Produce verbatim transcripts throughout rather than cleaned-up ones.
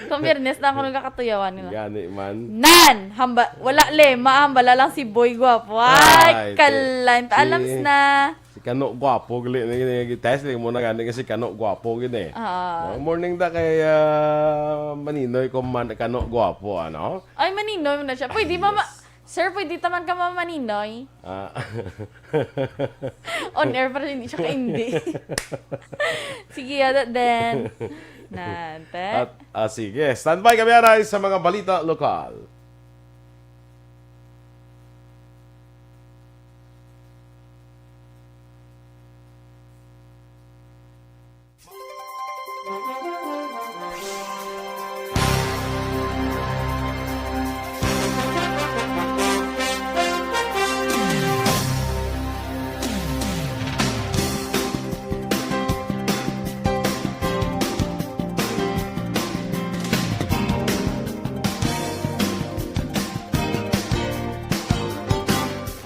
Kung Biyernes na ako nagkakatuyawan nila. Gani man. Nan! Hamba, wala le, mahambala lang si Boy Guapo. Ay, Ay, kalan. ti- Alams ti- na. Si Kano Guapo, gali na gini. Test lang mo na gani nga si Kano Guapo, gini. Ah. No? Morning da kay ah, Maninoy ko man, Kano Guapo, ano? Ay, Maninoy mo na siya. Pwede ba ma... Sir, pwede taman ka ma Maninoy? Ah. On air pa rin siya ka hindi. Sige, yada din. Nante. At ah, sige, standby kami aray sa mga balita lokal.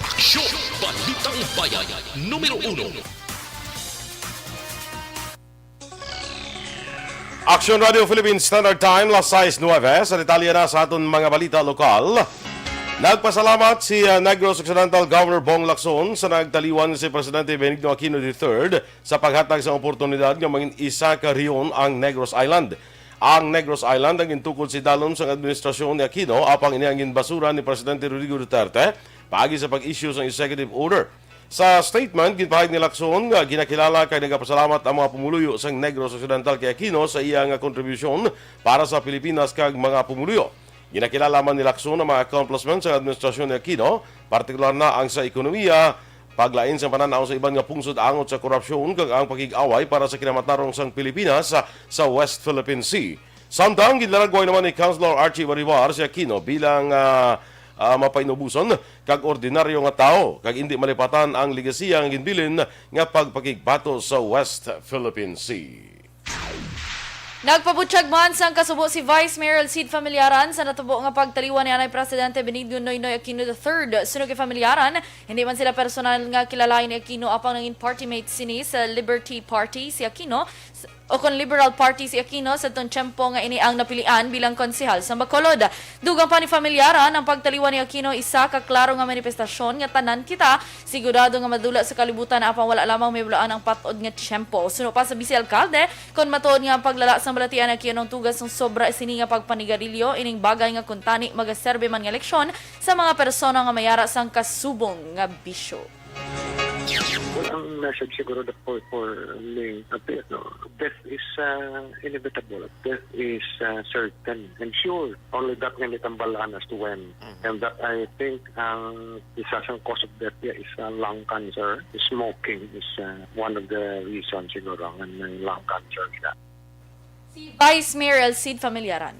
Aksyon! Balitang Bayan, numero uno. Action Radio Philippine Standard Time, las sais nuebe. Sa detalye na sa aton mga balita lokal, nagpasalamat si ah, Negros Occidental Governor Bong Lacson sa nagtaliwan si Presidente Benigno Aquino the third sa paghatag sa oportunidad nga mangin isa ka rehiyon ang Negros Island. Ang Negros Island ang gintukod sa idalom sang administrasyon ni Aquino, apang ini ang ginbasura ni Presidente Rodrigo Duterte paagi sa pag-issue sang executive order. Sa statement, ginpahayag ni Lacson nga ginakilala kag nagapasalamat ang mga pumuluyo sang Negros Occidental kay Aquino sa iya nga kontribusyon para sa Pilipinas kag mga pumuluyo. Ginakilala man ni Lacson ang mga accomplishments sa administrasyon ni Aquino, partikular na ang sa ekonomiya, paglain sang panan-aw sa iban nga pungsod angot sa korupsyon kag ang pakig-away para sa kinamatarong sang Pilipinas sa, sa West Philippine Sea. Samtang ginlaragway naman ni Councilor Archie Baribar si Aquino bilang ah, ah, mapainubuson kag ordinaryo nga tawo kag indi malipatan ang legasiya nga ginbilin nga pagpakigbato sa West Philippine Sea. Nagpabutyag man sang kasubo si Vice Mayor Elcid Familiaran sa natabo nga pagtaliwan ni anay Presidente Benigno Noynoy Aquino the third. Suno kay Familiaran, hindi man sila personal nga kilalain ni Aquino, apang nangin party mate sini sa Liberty Party si Aquino, s- o kon Liberal Party si Aquino sa tong tiyempo nga ini ang napilian bilang konsehal sa Bacolod. Dugang pa ni Familiaran, ang pagtaliwan ni Aquino isa ka klaro nga manifestasyon nga tanan kita sigurado nga madula sa kalibutan, apang wala lamang may bulaan ang pat-od nga tiyempo. Suno pa sa Vice Alkalde, kon matuod nga ang paglala sang balatian ni Aquino ang tugas sang sobra sini nga pagpanigarilyo, ining bagay nga kuntani magaserbe man nga leksyon sa mga persona nga mayara sang kasubong nga bisyo. Well, ang message siguro na for, for me a bit, no? Death is uh, inevitable. Death is uh, certain and sure. Only that nga nitambalaan as to when. And that I think ang isa sang cause of death niya is uh, lung cancer. Smoking is uh, one of the reasons siguro nga may lung cancer siya. Si Vice Mayor Elcid Familiaran.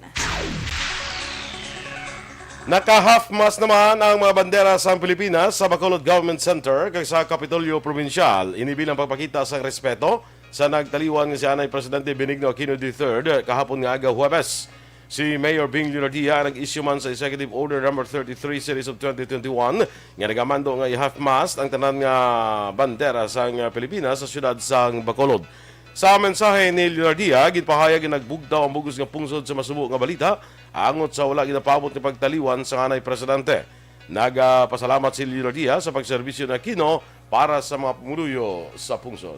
Naka-half mast naman ang mga bandera sang Pilipinas sa Bacolod Government Center kag sa Kapitolyo Probinsyal. Ini bilang pagpakita sang respeto sa nagtaliwan nga si anay Presidente Benigno Aquino the third kahapon nga aga Huwebes. Si Mayor Bing Leonardia ang nag-issue man sa Executive Order Number thirty-three Series of twenty twenty-one nga nagamando nga i-half mast ang tanan nga bandera sang Pilipinas sa siyudad sang Bacolod. Sa mensahe ni Leonardia, ginpahayag nga nagbugtaw ang bug-os nga pungsod sa masubo nga balita angot sa wala ginapaabot nga pagtaliwan sang anay presidente. Nagapasalamat si Leonardia sa pagserbisyo ni Aquino para sa mga pumuluyo sa pungsod.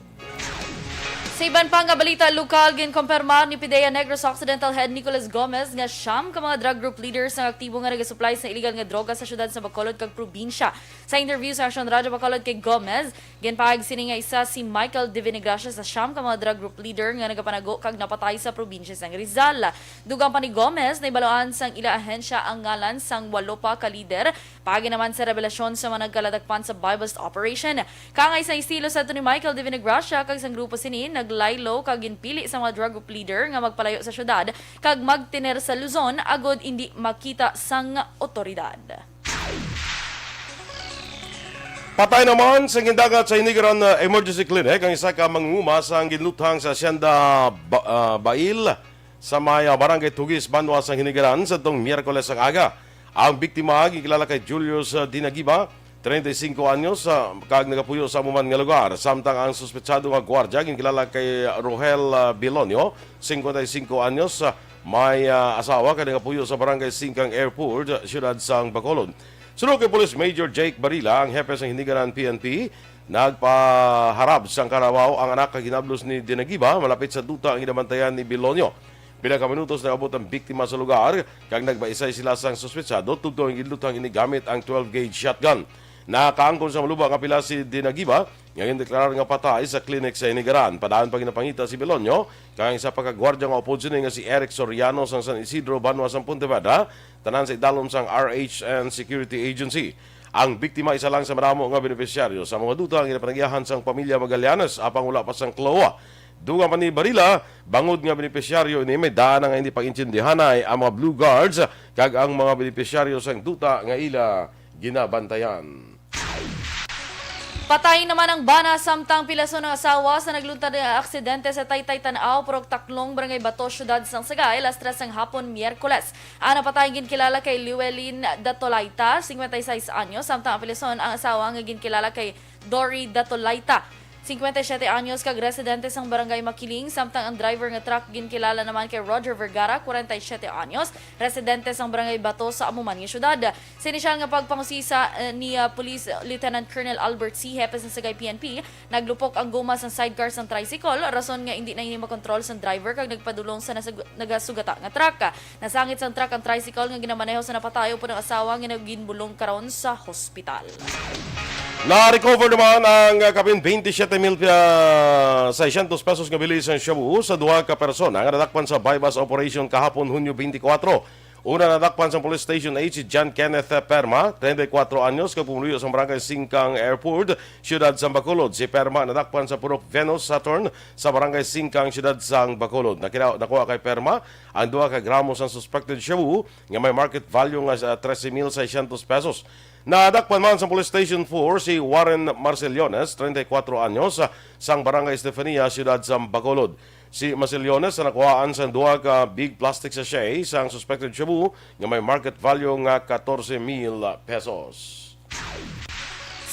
Sa iban pa nga balita lokal, ginkompirmar ni PDEA Negros Occidental Head Nicholas Gomez nga siyam ka mga drug group leaders ang aktibo nga nagasuplay sa illegal nga droga sa siyudad sa Bacolod kag probinsya. Sa interview sa Aksyon Radyo Bacolod kay Gomez, ginpahayag sini nga isa si Michael Divinagracia sa siyam ka mga drug group leader nga nagapanago kag napatay sa probinsya sang Rizal. Dugang pa ni Gomez, nahibaluan sang ila ahensya ang ngalan sang walo pa ka leader. Paagi naman sa revelasyon sa mga nagkaladakpan sa buy-bust operation. Kaangay sa estilo sa ni Michael Divinagracia kag sang grupo sini, naglaylo kag ginpili sa mga drug group leader nga magpalayo sa syudad kag magtener sa Luzon agod indi makita sang otoridad. Patay naman sa gindagat sa Hinigaran na Emergency Clinic ang isa ka mangunguma sang ginluthang sa Hacienda Ba- ah, Bail sa may ah, Barangay Tugis, Banwa sang Hinigaran sa tong Miyerkules ang aga. Ang biktima ginkilala kay Julius ah, Dinagiba, treinta y cinco anyos, ah, kag nagapuyo sa amo man nga lugar. Samtang ang suspetsado nga gwardiya ginkilala kay Rohel, ah, Bilonio, cincuenta y cinco anyos, ah, may, ah, asawa kag nagapuyo sa Barangay Singkang Airport, siyudad sang Bacolod. Suno kay Police Major Jake Barila, ang hepe sang Hinigaran P N P, nagpaharab sang karabaw ang anak kag hinablos ni Dinagiba malapit sa duta ang ginabantayan ni Bilonio. Pila ka minutos nag-abot ang biktima sa lugar kag nagbaisay sila sang suspetsado tubtob nga ginluthang ini gamit ang twelve gauge shotgun. Nakaangkon sa maluba nga pila si Dinagiba nga gindeklarar nga patay sa klinik sa Hinigaran. Padayon pa ginapangita si Belonio kag ang isa pa ka gwardiya nga upod sini nga si Eric Soriano sang San Isidro, banwa sang Pontevedra, tanan sa idalom sang R H N Security Agency. Ang biktima isa lang sa madamo nga benepisyaryo sa mga duta nga ginapanagyahan sang pamilya Magallanes apang wala pa sang clue. Dugang pa ni Barila, bangod nga benepisyaryo ini, may daan na nga hindi pag-intindihanay ang mga Blue Guards kag ang mga benepisyaryo sang duta nga ila ginabantayan. Patay naman ang bana samtang pilason ang asawa sa nagluntad nga aksidente sa Taytay Tan-aw, Purok Taklong, Barangay Bato, Siyudad sang Sagay, alas tres sang hapon, Miyerkules. Ang napatay ginkilala kay Llewellyn Datolaita, cincuenta y seis anyos, samtang ang pilason ang asawa nga ginkilala kay Dory Datolaita, cincuenta y siete anyos, kag residente sang Barangay Makiling, samtang ang driver nga truck ginkilala naman kay Roger Vergara, cuarenta y siete anyos, residente sang Barangay Bato sa amo man nga syudad. Sa inisyal nga pagpangusisa, eh, ni, ah, Police Lieutenant Colonel Albert C., hepe sang Sagay P N P, naglupok ang goma sang sidecar sang tricycle, rason nga indi na ini makontrol sang driver kag nagpadulong sa nasug-, nagasugata nga truck. Nasangit sang truck ang tricycle nga ginamaneho sa napatay, upod ang asawa nga naginbulong karon sa hospital. Na-recover naman ang, ah, kapin twenty-seven mil, ah, seiscientos pesos nga bili sang shabu sa duha ka persona nga nadakpan sa buy-bust operation kahapon, Hunyo twenty-four. Una, nadakpan sa Police Station eight si John Kenneth Perma, treinta y cuatro anyos, kag pumuluyo sa Barangay Singkang Airport, Siyudad sang Bacolod. Si Perma nadakpan sa Purok Venus Saturn sa Barangay Singkang, Siyudad sang Bacolod. Nakira-, nakuha kay Perma ang duha ka gramo sang suspected shabu nga may market value nga sa trese mil seiscientos pesos. Nadakpan man sa Police Station four si Warren Marceliones, treinta y cuatro anyos, sang Barangay Estefania, Siyudad sang Bacolod. Si Marceliones ang nakuhaan sang duha ka big plastic sachet sang suspected shabu nga may market value nga catorce mil pesos.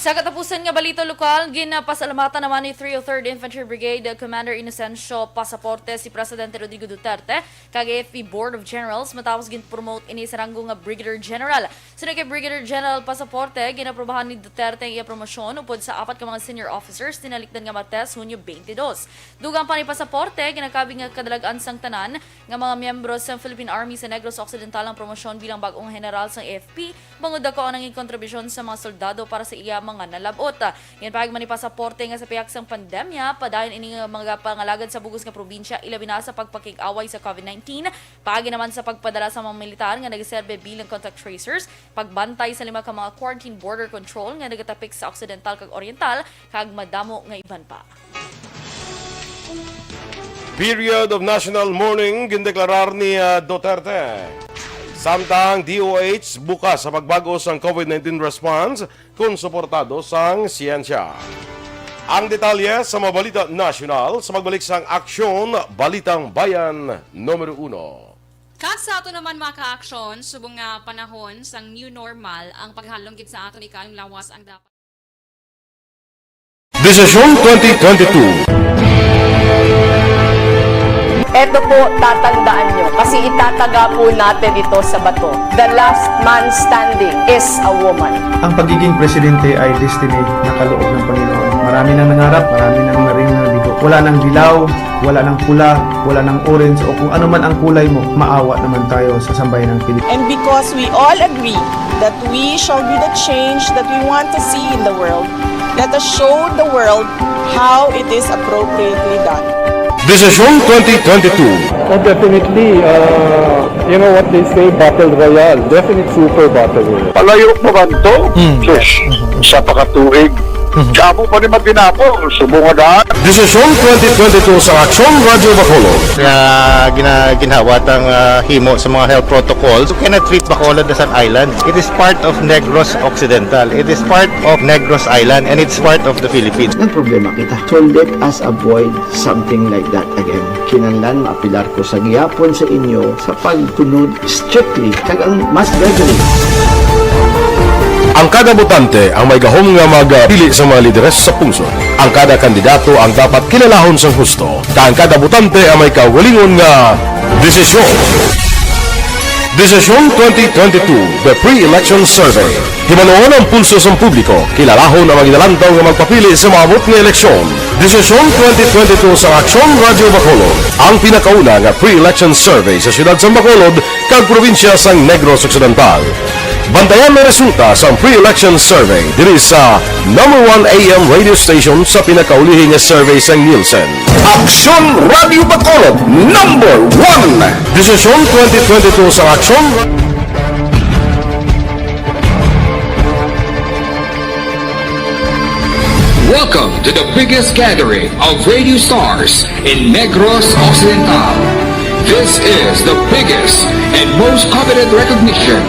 Sa katapusan nga balita lokal, ginapasalamatan naman ni three oh third Infantry Brigade Commander Inocencio Pasaporte si Presidente Rodrigo Duterte kag A F P Board of Generals matapos gin-promote ini sa ranggo nga Brigadier General. Suno kay Brigadier General Pasaporte, ginaprobahan ni Duterte ang iya promosyon upod sa apat ka mga senior officers tinalikdan nga Martes, Hunyo twenty-dos. Dugang pa ni Pasaporte, ginakabig nga kadalag-an sang tanan nga mga miyembro sa Philippine Army sa Negros Occidental ang promosyon bilang bag-ong general sang A F P, bangod daku ang nangin kontribusyon sa mga soldado para sa iya mga nalab-ot. Ginpahayag man ni Pasaporte nga sa pihak sang pandemya, padayon ini nga mga pangalagad sa bug-os nga probinsya, ilabi na sa pagpakig-away sa COVID nineteen, paagi naman sa pagpadala sa mga militar nga nagaserbe bilang contact tracers, pagbantay sa lima ka mga quarantine border control nga nagatapik sa Occidental kag Oriental, kag madamo nga iban pa. Period of national mourning gindeklarar ni, ah, Duterte. Samtang D O H bukas sa pagbag-o sang COVID nineteen response kon suportado sang siyensya. Ang detalye sa mga balita nasyonal sa pagbalik sang Aksyon Balitang Bayan numero uno. Kag sa ato naman, mga ka-aksyon, subong nga panahon sang new normal, ang paghalong gid sa aton ikaalang lawas ang dapat. Desisyon twenty twenty-two. Eto po, tatandaan nyo, kasi itataga po natin ito sa bato. The last man standing is a woman. Ang pagiging presidente ay destiny na kaloob ng Panginoon. Marami nang nangarap, marami nang naring nabigo. Wala nang dilaw, wala nang pula, wala nang orange, o kung ano man ang kulay mo, maawa naman tayo sa sambayanang Pilipino. And because we all agree that we shall be the change that we want to see in the world, let us show the world how it is appropriately done. Desisyon twenty twenty-two. Oh, definitely, uh, you know what they say, battle royale. Definite super battle royale. Palayo pa ba to? Hmm. Sus, isa pa ka tuig. Mhm. Damo pa ni matinapo, subong nga daan. Desisyon twenty twenty-two sa Aksyon Radyo Bacolod. Nga gina-, ginhawat ang, ah, himo sa mga health protocols. You cannot treat Bacolod as an island. It is part of Negros Occidental. It is part of Negros Island, and it's part of the Philippines. Nagproblema kita. So let us avoid something like that again. Kinahanglan maapilar ko sa gihapon sa inyo sa pagtunod strictly kag ang mas reverent. Ang kada botante ang may gahom nga magpili sa mga lideres sa pungsod. Ang kada kandidato ang dapat kilalahon sang husto, kag ang kada botante ang may kaugalingon nga desisyon. Desisyon twenty twenty-two, the pre-election survey. Hibaluon ang pulso sang publiko, kilalahon ang mga ginalantaw nga magpapili sa maabot nga eleksyon. Desisyon twenty twenty-two sa Aksyon Radyo Bacolod, ang pinakauna nga pre-election survey sa siyudad sang Bacolod kag probinsya sang Negros Occidental. Bantayan ang resulta sang pre-election survey diri sa number one A M radio station sa pinakaulihi nga survey sang Nielsen. Aksyon Radio Bacolod, number one. Desisyon twenty twenty-two sa Aksyon. Welcome to the biggest gathering of radio stars in Negros Occidental. This is the biggest and most coveted recognition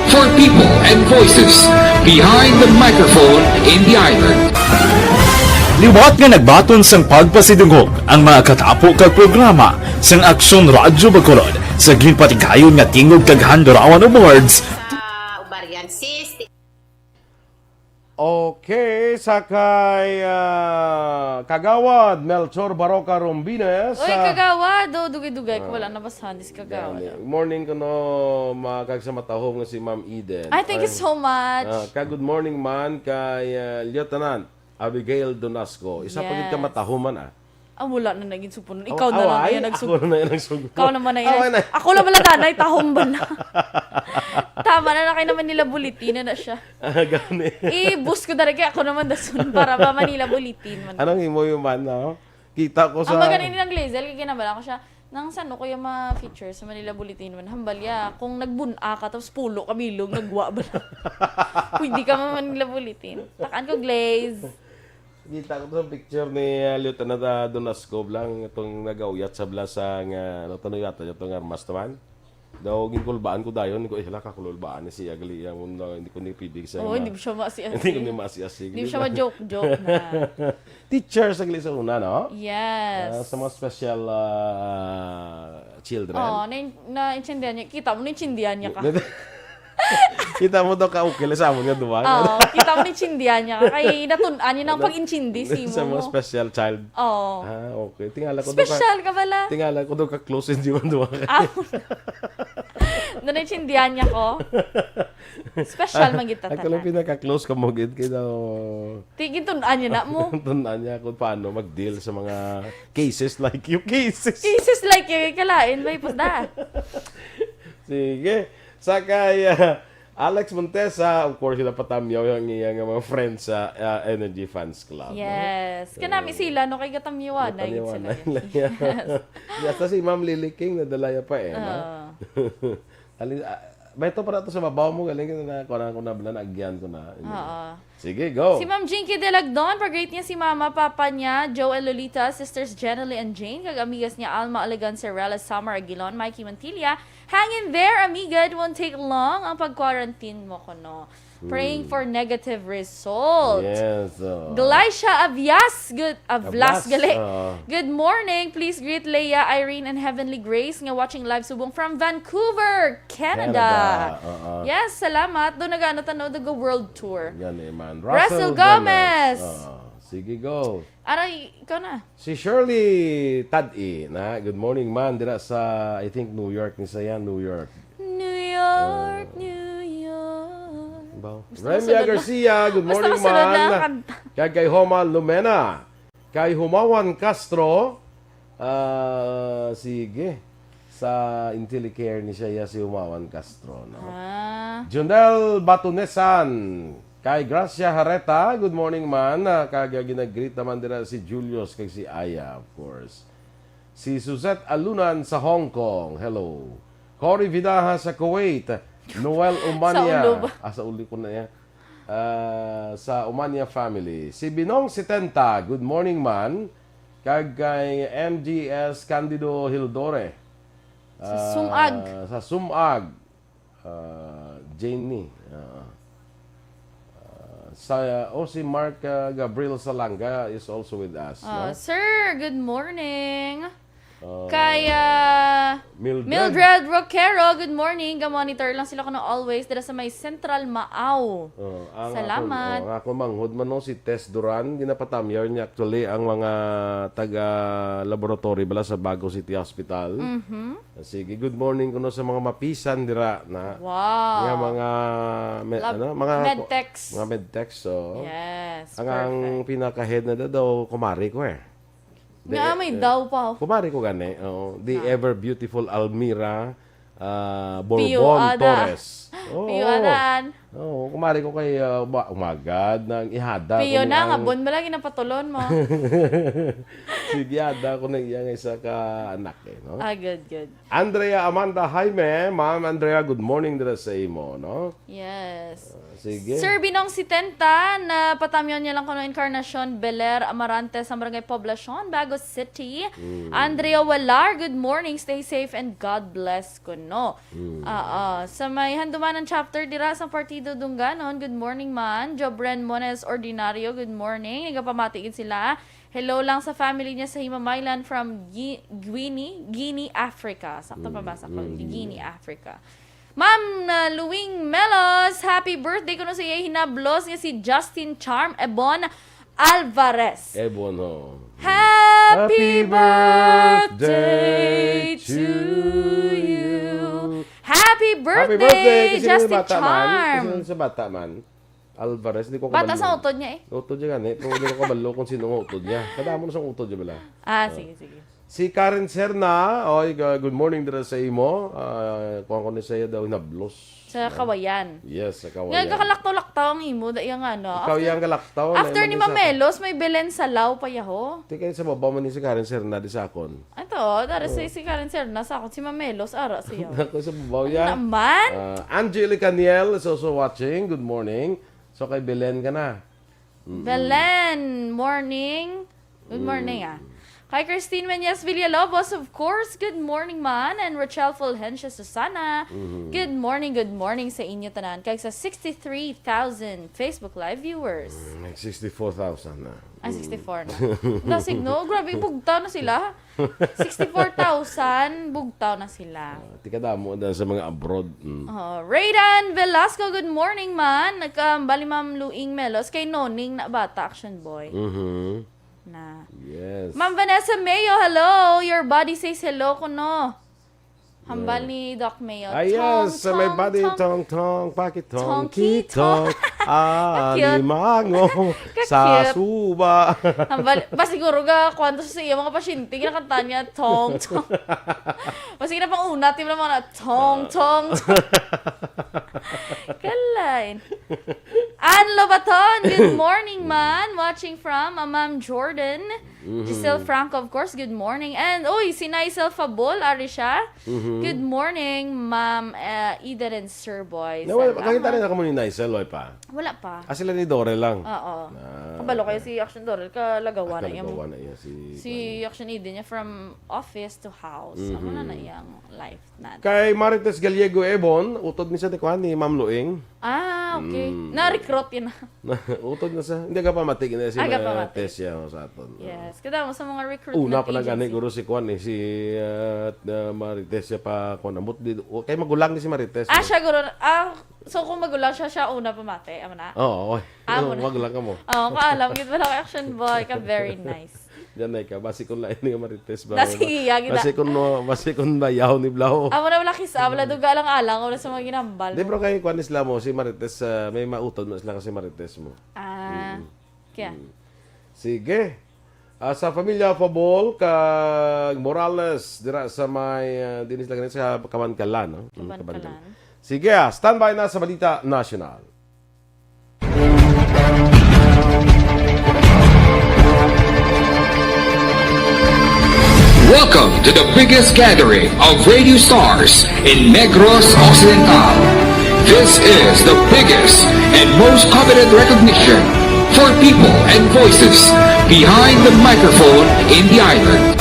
for people and voices behind the microphone in the island. Liwat nga nagbaton sang pagpasidungog ang mga katapo kag programa sang Aksyon Radyo Bacolod sa ginpatigayon nga Tingog kag Handurawan Awards. Sa ovarian cyst. Okay, sa kay, ah, Kagawad Melchor Baroca Rombines, Oy, ah, Kagawad, oh, dugay-dugay ko Ah, wala nabasahan dis Kagawad. Gani. Morning kuno, mga kag sa matahom nga si Ma'am Eden. Ay, thank you Ay, so much. Ah, ka good morning man kay, ah, Lieutenant Abigail Donasco. Isa pa gid ka Yes. matahoman, ah. Ah, wala na naging supunon. Aw-, Ikaw na lang away, ay, nagsugo. Ako na lang nagsugo. Ikaw naman na yan. Away na. Ako naman lang, nanay, tahom ba na? Tama na, na kayo naman nila bulitin na, na siya. Ah, gani. I-boost ko dali kay ako naman dason para pa Manila Bulletin man. Anong imo yung man, no? Kita ko sa Ang magaling nilang Glazel, kay ginabala ko siya, nang saan ko yung mga features sa Manila Bulletin man? Hambal ya, kung nagbun-a ka, tapos pulo ka bilog, nagwa ba na? Pwede ka man Manila Bulletin. Takaan ko, Glaze. Kita ko sa picture ni, ah, Lieutenant, ah, Donasco lang, itong nagauyat sa blasang, ah, ano, tanong yata niya itong armas naman. Daw, ginkulbaan ko dayon. Ko, eh, hala, kakulbaan ni siya, gali, ang mundo, hindi ko ni pibig sa Oo, ma-, hindi mo siya maasi-asi. Hindi ko ni maasi-asi. Hindi mo siya ma-joke-joke na. Teacher sa gali sa una, no? Yes. Ah, sa mga special, ah, children. Oo, na, naintindihan niya. Kita mo, naintindihan niya ka. Kita mo daw ka okay lang sa amon nga duwa, Oo, ano? Kita mo, naintindihan niya ka. Kay natun-an niya ang Ano? pag-intindi sa imo Sa mga mo. special child. Oo. Ah, okay. Tingala ko daw ka Special ka pala. Tingala ko daw ka close, hindi mo duwa ka. Ah, Naintindihan niya ko. Special man gid ta Ako lang tanan. pinaka-close ka mo gid kay daw Ti-, gintun-an niya na mo. Tun-an niya kung paano mag-deal sa mga cases like you. Cases. Cases like you, kalain, may pusda. Sige. Sa kay, ah, Alex Montesa, of course, sila patamyaw ang iya nga mga friends sa, ah, Energy Fans Club, no? Yes. Kanami So, sila, no, kay gatamyawan na yun sila. gatamyawan na lang. Yes. Yes, si Ma'am Lily King, nadalaya pa eh, no? Ah. Ali-, ah, may ito pa na to sa babaw mo, galing na, kuha ko na, bala, naagyan ko na. Oo. Sige, go. Si Ma'am Jinky Delagdon, pa-greet niya si Mama, Papa niya, Joe and Lolita, Sisters Jenny and Jane, kag amigas niya Alma Olegan, Cirela, Summer Aguilon, Mikey Montilla. Hang in there, amiga. It won't take long ang pag-quarantine mo, kuno. Praying Hmm. for negative result. Yes, oh. Glycia Avias, good, Avlas, Avlas, gali. oh. Good morning. Please greet Leia, Irene, and Heavenly Grace nga watching live subong from Vancouver, Canada. Canada, oo. Yes, salamat. Doon nag-ano tanaw, nag-world tour. Gani man. Russell Russell Gomez. Gomez. Oo. Sige, go. Aray, ikaw na. Si Shirley Tad-i na, "Good morning, man." Dira sa, I think, New York ni saya, New York. New York, Ah. New York. Baw. Gusto Remia masunod na. Garcia, "Good Gusto morning, masunod na man." ang kanta. Kag kay Homa Lumena. Kay Humawan Castro, ah, sige. Sa Intellicare ni siya, ya, si Humawan Castro, no? Ah. Junel Batunesan, kay Gracia Hareta, "Good morning, man." Ah, kag, ah, ginag-greet naman dira si Julius kag si Aya, of course. Si Suzette Alunan sa Hong Kong, hello. Cory Vidaja sa Kuwait, Noel Umania. Sa ulo ba? Ah, sa ulo ko na yan. Ah, sa Umania family. Si Binong Setenta, "Good morning, man." Kag kay M G S Candido Hildore. Sa Ah, Sumag. Sa Sumag. Ah, Janie. Ah. Ah, sa, oh, si Mark, ah, Gabriel Salanga is also with us, Ah, no? Sir, good morning. Kay, ah, Mildred. Mildred Roquero, good morning. Ga-monitor lang sila kuno always dira sa may Central Maaw. Oh, ang Salamat. Akon, oh, ang akon manghod man, no, si Tess Duran, ginapatamyaw niya actually ang mga taga-laboratory bala sa Bago City Hospital. Mhm. Sige, good morning kuno sa mga mapisan dira na. Wow. Nga mga me-, Lab-, ano, mga medtechs. Mga medtechs, so. Yes, ang, ang perfect. Pinaka-head na daw, daw, kumari ko eh. Nga, may daw pa. Kumari ko gani, oo. The ever beautiful Almira, ah, Bourbon Torres. Oo. Piyo adan. Oo, kumari ko kay, ah, ba-, umagad ng ihada. Piyo ko na, ang nga bon ba lagi napatulon mo? Sige, ada ko na iya nga isa ka anak eh, no? Ah, good, good. Andrea Amanda Jaime, Ma'am Andrea, good morning dira sa imo, no? Yes. Ah, sige. Sir Binong Sitenta, na patamyon niya lang kuno Encarnacion Beler Amarante sa Barangay Poblacion, Bago City. Mm. Andrea Walar, good morning, stay safe and God bless kuno. Mm. Ah, ah. Sa may Handumanan chapter dira sa Partido Dunganon, good morning man. Jobren Mones Ordinario, good morning. Nagapamati gid sila. Hello lang sa family niya sa Himamaylan from Gi-, Guinea, Guinea, Africa. Sakto pa ba sa Mm, mm, Guinea, Guinea. Africa. Ma'am, uh, Luing Melos, happy birthday kuno sa iya hinablos nga si Justin Charm Ebon Alvarez. Ebon, ho. Happy Happy birthday birthday to to you. you. Happy Happy birthday, birthday, kasi Justin bata man. Charm. Kasi sa bata man. Alvarez, hindi ko Bata kabalo. Sa utod niya eh. Utod niya gani, pero hindi ko kabalo kung sino ang utod niya. Kadamo na siyang utod niya bala. Ah, Ah. sige, sige. Si Karen Serna, oy, ga-, good morning dira sa imo. Ah, kuwan ko ni saya daw hinablos. Sa No? Kawayan. Yes, sa Nga Kawayan. Kakalaktaw-laktaw ang imo, da iya nga, no? Ikaw After, yang kalaktaw, after may ni man isa ka. Mamelos, may Belen Salao pa yaho. Di kayo sa baba man ni si Karen Serna, di sa akon. Ato, dara si, Oo. Si Karen Serna, sa akon, si Mamelos, ara siya. Ako sa babaw Ano yan. Naman? Ah, Angelica Niel is also watching. Good morning. So, kay Belen ka na. Mm-mm. Belen, morning. Good morning, Mm. ah. Kay Christine Menyes Villalobos, of course, good morning, man. And Rochelle Fulgencio Susana, Mm-hmm. good morning, good morning sa inyo tanan. Kag sa sixty-three thousand Facebook Live viewers. Mm, nag sixty-four thousand na. Ah, Mm. sixty-four na. Dasig, no? Grabe, bugtaw na sila. Sixty-four thousand, bugtaw na sila. Ah, tika damo na sa mga abroad. Mm. Oh, Raydan Velasco, good morning, man. Nagkambali, Ma'am Luing Melos, kay Noning na bata, Action Boy. Mhm. Na. Yes. Ma'am Vanessa Mayo, hello. Your body says hello kuno. Hambal Yeah. ni Doc Mayo. Ah, yes. Tong, So, my tong, body, tong, tong, tong, pakitong, tong, kitong, kitong. Ah, Ka-cute. Limango, Ka-cute. Sa suba. Hambal, ba siguro ga, kwanto sa iya mga pasyente, kinakanta niya, tong, tong. Ba sige na pang una, team na mga na, tong, Ah. tong, tong. Kalay. Ann Lobaton, good morning, man. Watching from, uh, Ma'am Jordan. Mhm. Giselle Franco, of course, good morning. And, uy, si Nicel Fabol, ari siya. Mhm. Good morning, Ma'am, uh, Eden and Sir Boy. Na, wala, Salamat. Kakita rin ako mo ni Nicel, wala pa? Wala pa. Ah, sila ni Dorel lang? Oo. Ah, Kabalo kayo okay. Si Action Dorel, kalagawa Ah, na iya mo. Kalagawa na iya si Si kuwan. Action Eden niya from office to house. Amo na na Mhm. iyang life. Nada. Kay Marites Gallego Ebon, utod ni sa ni kuan ni Ma'am Luing. Ah, okay. Mm. Na-recruit yun. Utod na sa, hindi ka pa matig na si Ah, ka pa matig. Marites siya, oh, sa aton. Yes. Kada mo sa mga recruitment Una pa na gani, agency. Guro, si kuan eh, si, ah, ah, Marites siya pa, kuan, amot di, o, kay magulang ni si Marites, Ah, no? Siya, guro, ah, so kung magulang siya, siya una pamati, amo na? Oo, oy. Amo na. Magulang ka mo. Oo, kaalam, gid wala kay Action Boy ka, very nice. Diyan na ka, basi kung lain nga Marites ba? Nasi iya, gid Basi na. Kung no, basi kung nayaw ni Blau. Amo na wala kisa, wala duga lang alang, wala sa mga ginambal Di, mo. Pero kay kuan sila mo, si Marites, ah, may mautod mo sila kasi Marites mo. Ah, Mm. Kaya? Mm. Sige. Ah, sa pamilya Fabol kag Morales, dira sa may, ah, dinis lang sa Kabankalan, no? Mm, Kabankalan. Kabankalan. Sige, ah, standby na sa Balita National. Welcome to the biggest gathering of radio stars in Negros Occidental. This is the biggest and most coveted recognition for people and voices behind the microphone in the island.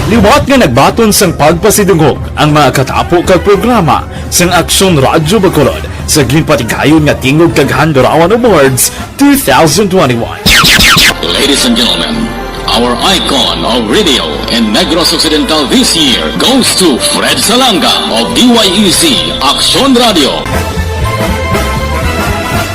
Liwat nga nagbaton sang pagpasidungog ang mga katapo kag programa sang Aksyon Radyo Bacolod sa ginpatigayon nga Tingog kag Handurawan Awards two thousand twenty-one. Ladies and gentlemen, Our icon of radio in Negros Occidental this year goes to Fred Salanga of D Y E Z Aksyon Radio.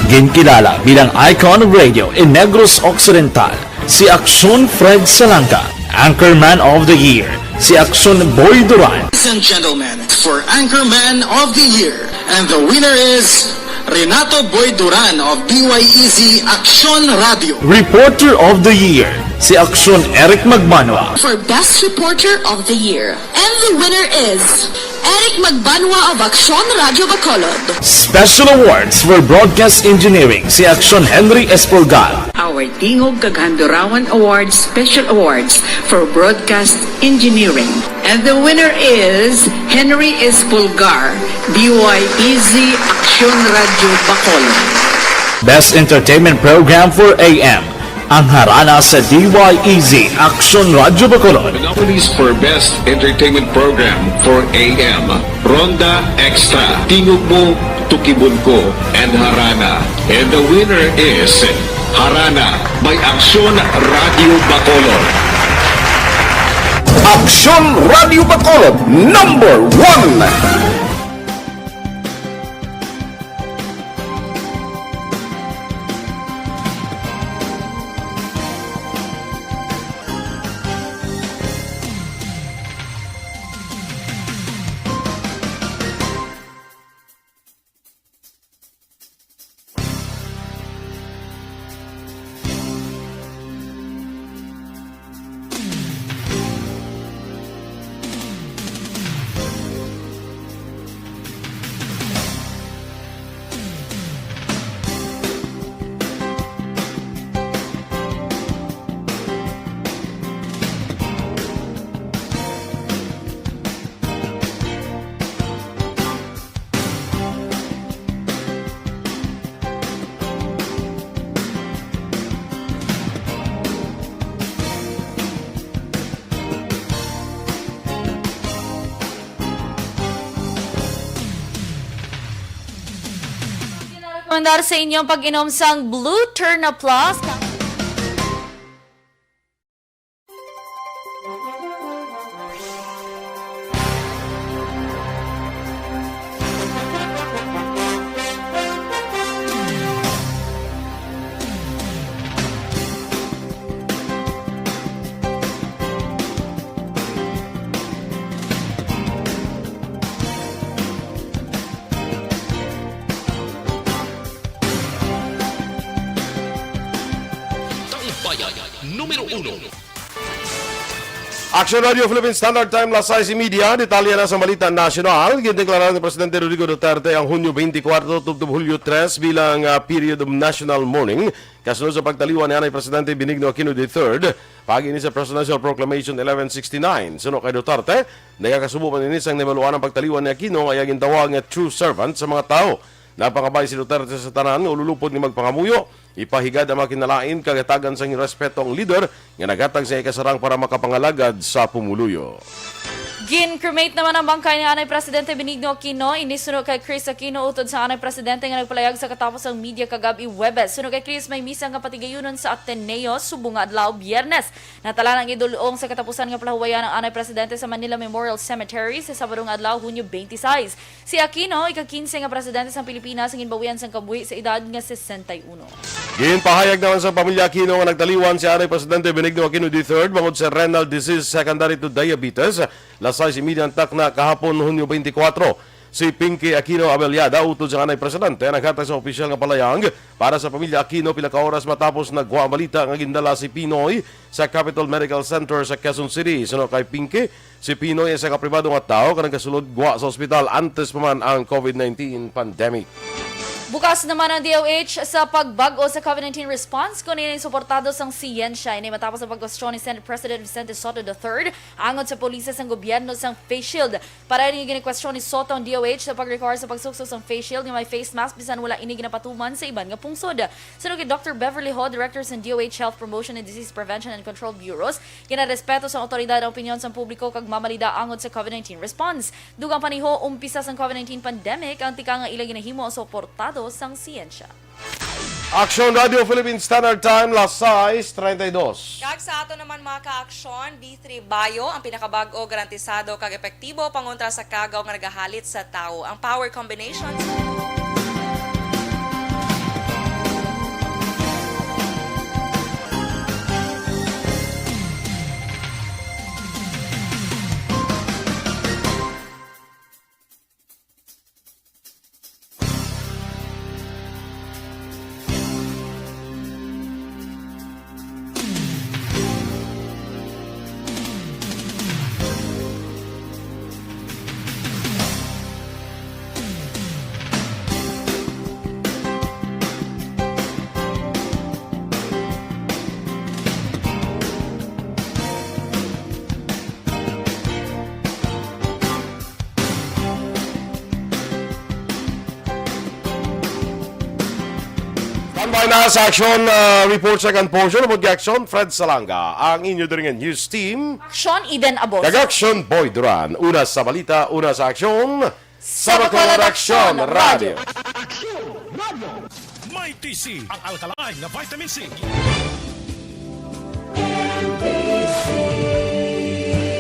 Ginkilala bilang icon of radio in Negros Occidental si Aksyon Fred Salanga, Anchorman of the Year si Aksyon Boy Duran. Ladies and gentlemen, for Anchorman of the Year, and the winner is Renato Boy Duran of D Y E Z Aksyon Radio. Reporter of the Year si Aksyon Eric Magbanwa. For Best Reporter of the Year, and the winner is Eric Magbanwa of Aksyon Radio Bacolod. Special Awards for Broadcast Engineering si Aksyon Henry Espolgar. Our Tingog kag Handurawan Awards Special Awards for Broadcast Engineering. And the winner is Henry Espolgar, D Y E Z Aksyon Radio Bacolod. Best Entertainment Program for A M, ang harana sa D Y E Z Aksyon Radio Bacolod. The nominees for Best Entertainment Program for A M, Ronda Extra, Tingog Mo, Tukibon Ko, and Harana. And the winner is Harana by Aksyon Radio Bacolod. Aksyon Radio Bacolod, number one. Rekomendar sa inyong pag-inom sang Blue Turna Plus. Taumbayan numero uno. Action Radio Philippine Standard Time, las sais y media. Detalye na sa balita nasyonal. Gindeklara ni Presidente Rodrigo Duterte ang Hunyo twenty-four tubtob Hulyo three bilang, ah, period of national mourning, kasunod sa pagtaliwan ni Anay Presidente Benigno Aquino the third. Paagi ini sa Presidential Proclamation eleven sixty-nine. Suno kay Duterte, nagakasubo man ini sang nahibaluan ang pagtaliwan ni Aquino nga iya gintawag nga true servant sa mga tawo. Nagpangabay si Duterte sa tanan nga ululupod nga magpangamuyo, ipahigad ang mga kinalain, kag hatagan sang respeto ang lider nga naghatag sa iya kasarang para makapangalagad sa pumuluyo. Gin-cremate naman ang bangkay ni Anay Presidente Benigno Aquino, ini suno kay Chris Aquino, utod sa Anay Presidente nga nagpalayag sa katapos ang media kagab-i Huwebes. Suno kay Chris, may misa nga patigayunon sa Ateneo subong nga adlaw, Biyernes. Natala ang idul-ong sa katapusan nga palahuwayan ang Anay Presidente sa Manila Memorial Cemetery sa Sabado nga adlaw, Hunyo twenty-six. Si Aquino, ika-quince nga presidente sang Pilipinas, ang ginbawian sang kabuhi sa edad nga sesenta y uno. Ginpahayag naman sa pamilya Aquino nga nagtaliwan si Anay Presidente Benigno Aquino the third bangod sa renal disease secondary to diabetes. Las sais y media ang takna kahapon, Hunyo twenty-four. Si Pinky Aquino Abellada, utod sa Anay Presidente, naghatag sa opisyal nga palayag para sa pamilya Aquino pila ka oras matapos nagwa ang balita nga gindala si Pinoy sa Capital Medical Center sa Quezon City. Suno kay Pinky, si Pinoy isa ka pribado nga tawo nga nagasulod gwa sa ospital antes pa man ang COVID nineteen pandemic. Bukas naman ang D O H sa pagbag-o sa COVID nineteen response, kon ini suportado sang siyensya. Ini matapos ang pagkwestiyon ni Senate President Vicente Sotto the third angot sa polisi sang gobyerno sang face shield. Para ini, ginikwestiyon ni Sotto ang D O H sa pag-require sa pagsuksok sang face shield nga may face mask bisan wala ini ginapatuman sa iban nga pungsod. Suno kay Doctor Beverly Ho, Director sang D O H Health Promotion and Disease Prevention and Control Bureaus, ginarespeto sang awtoridad ang opinyon sang publiko kag mamalida angot sa COVID nineteen response. Dugang pa ni Ho, umpisa sang COVID nineteen pandemic ang tika nga ila ginahimo ang suportado sang siyensya. Aksyon Radio Philippine Standard Time, las sais treinta y dos. Kag sa ato naman, mga ka-aksyon, B three Bio, ang pinakabag-o, garantisado kag epektibo pangontra sa kagaw nga nagahalit sa tawo. Ang power combination. Standby na sa aksyon, ah, report second portion. Upod kay aksyon, Fred Salanga, ang inyo diri nga news team. Aksyon, Eden Abos. Kag aksyon, Boy Duran. Una sa balita, una sa aksyon. Sa Bacolod Aksyon Radio. May T C, ang alkaline nga vitamin C.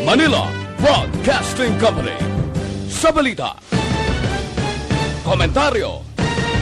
Manila Broadcasting Company. Sa balita, komentaryo,